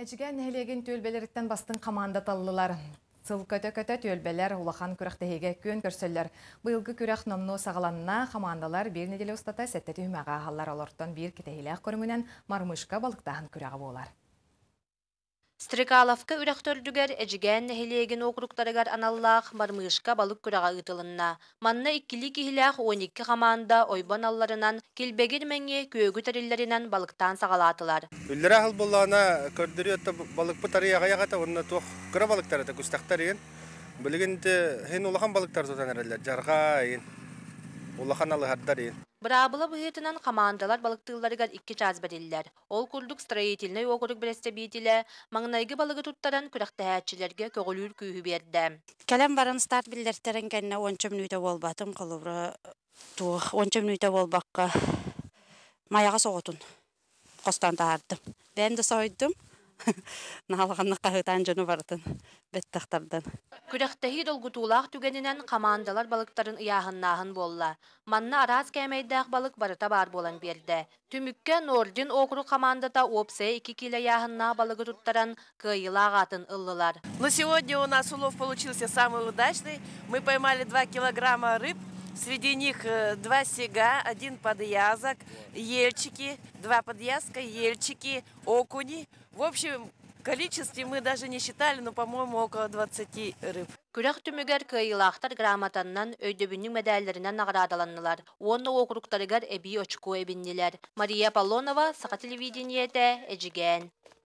Эдьигээн нэһилиэгин түөлбэлэриттэн бастыҥ хамаанда таллылар. Сыл көтө-көтө түөлбэлэр улахан күрэхтэһиигэ күөн көрсөллөр. Быйылгы күрэх номнуо саҕаланна, хамаандалар биир нэдиэлэ устата сэттэ түһүмэҕи ааһаллар. Олортон биир кэтэһиилээх көрүҥүнэн мормышка балыктааһын күрэҕэ буолар. Стрекаловка үрэх төрдүгэр Эдьигээн нэһилиэгин уокуруктарыгар аналлаах мормышка балык күрэҕэ ыытылынна. Манна иккилии киһилээх 12 хамаанда ойбон алларынан, килбэгир мэҥиэ күөгү тэриллэринэн балыктаан саҕалаатылар. Үллэрэ аһыл буоллаҕына көрдөрүө балыкпыт арыйаҕа аҕыйах уонна туох кыра балыктар этэ күстэхтэр иһин. Билигин иһин улахан балыктар тутан эрэллэр дьарҕаа иһин улахан алыһардар иһин. Быраабыла быһыытынан хамаандалар балыктыылларыгар 2 чаас бэриллэр. Ол курдук строительнай уокурук бэрэстэбиитэлэ маҥнайгы балыгы туттаран күрэхтэһээччилэргэ көҕүлүүр күүһү биэрдэ. Кэлэн баран старт биллэртэрин кэннэ уонча мүнүүтэ буолбатым, холобура туох уонча мүнүүтэ буолбакка майаҕас оҕотун хостоон таһаардым. Бэйэм да соһуйдум. Наһаалаҕаннык хаһыытаан дьону барытын бэттэх тардан. Күрэхтэһии долгутуулаах түгэнинэн хамаандалар балыктарын ыйааһыннааһын буолла. Манна араас кээмэйдээх балык барыта баар буолан биэрдэ. Түмүккэ Нордин округ хамаандата уопсайа 2 киилэ ыйааһыннаах балыгы туттаран кыайыылаах аатын ыллылар. Но сегодня у нас улов получился самый удачный. Мы поймали 2 килограмма рыб. Среди них два сега, один подъязок, ельчики, два подъязка, ельчики, окуни. В общем количестве мы даже не считали, но, по-моему, около 20 рыб. Күрэх түмүгэр кыайыылаахтар грамотаннан өйдөбүнньүк мэдээллэринэн наҕараадаланнылар. Уонна округтарыгар эбии очко эбиннилэр. Мария Аполлонова, Саха телевидениетэ, Эдьигээн.